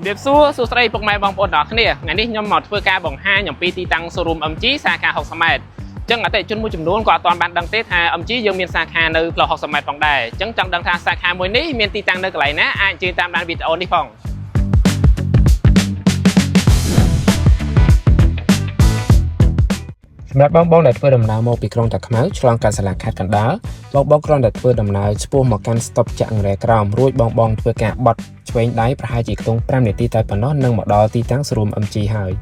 ជំរាបសួរសួស្តីពុកម៉ែបងប្អូនទាំងអស់គ្នាថ្ងៃនេះខ្ញុំមកធ្វើការបង្ហាញអំពីទីតាំង showroom MG សាខា60ម៉ែត្រអញ្ចឹងអតិថិជនមួយចំនួនក៏អត់ទាន់បានដឹងទេថា MG យើងមានសាខានៅផ្លូវ60ម៉ែត្រផងដែរអញ្ចឹងចង់ដឹងថាសាខាមួយនេះមានទីតាំងនៅកន្លែងណាអាចអញ្ជើញតាមដានវីដេអូនេះផង សម្រាប់បងបងដែលធ្វើដំណើរមកពីក្រុងតាខ្មៅឆ្លងកាត់សាលាខេត្តកណ្ដាលបងបងគ្រាន់តែធ្វើដំណើរឆ្ពោះមកកាន់ស្តុបចាក់អង្រែក្រោមរួចបងបងធ្វើការបត់ឆ្វេងដៃប្រហែលជាខ្ទង់5នាទីតែប៉ុណ្ណោះនឹងមកដល់ទីតាំង showroom MG ហើយ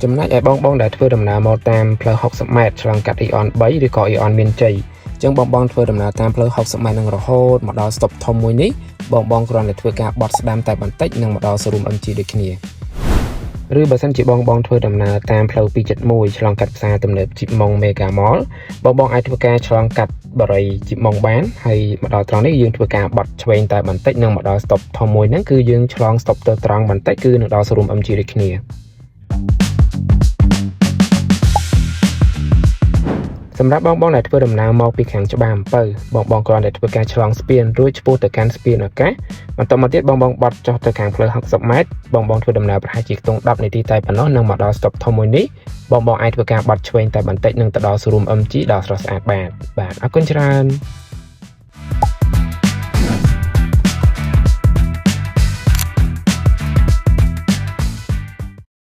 ចំណែកឯបងបងដែលធ្វើដំណើរមកតាមផ្លូវ60ម៉ែត្រឆ្លងកាត់ Aeon 3ឬក៏ Aeon មានជ័យអញ្ចឹងបងបងធ្វើដំណើរតាមផ្លូវ60ម៉ែត្រនឹងរហូតមកដល់ស្តុបធំមួយនេះបងបងគ្រាន់តែធ្វើការបត់ស្ដាំតែបន្តិចនឹងមកដល់ showroom MG ដូចគ្នាឬបើសិនជាបងបងធ្វើដំណើរតាមផ្លូវ271ឆ្លងកាត់ផ្សារទំនើបជីបម៉ុង Mega Mall បងបងអាចធ្វើការឆ្លងកាត់បរិយជីបម៉ុងបានហើយមកដល់ត្រង់នេះយើងធ្វើការបត់ឆ្វេងតែបន្តិចនឹងមកដល់ស្តុបធំមួយហ្នឹងគឺយើងឆ្លងស្តុបទៅត្រង់បន្តិចគឺនឹងដល់ showroom MG ដូចគ្នា សម្រាប់បងបងដែលធ្វើដំណើរមកពីខាងច្បារអំពៅបងបងគ្រាន់តែធ្វើការឆ្លងស្ពានរួចឆ្ពោះទៅកាន់ស្ពានឱកាសបន្តមកទៀតបងបងបត់ចុះទៅខាងផ្លូវ60ម៉ែត្របងបងធ្វើដំណើរប្រហែលជាខ្ទង់10នាទីតែប៉ុណ្ណោះនឹងមកដល់ស្តុបធំមួយនេះបងបងអាចធ្វើការបត់ឆ្វេងតែបន្តិចនឹងទៅដល់ showroom MG ដ៏ស្រស់ស្អាតបាទបាទអរគុណច្រើន។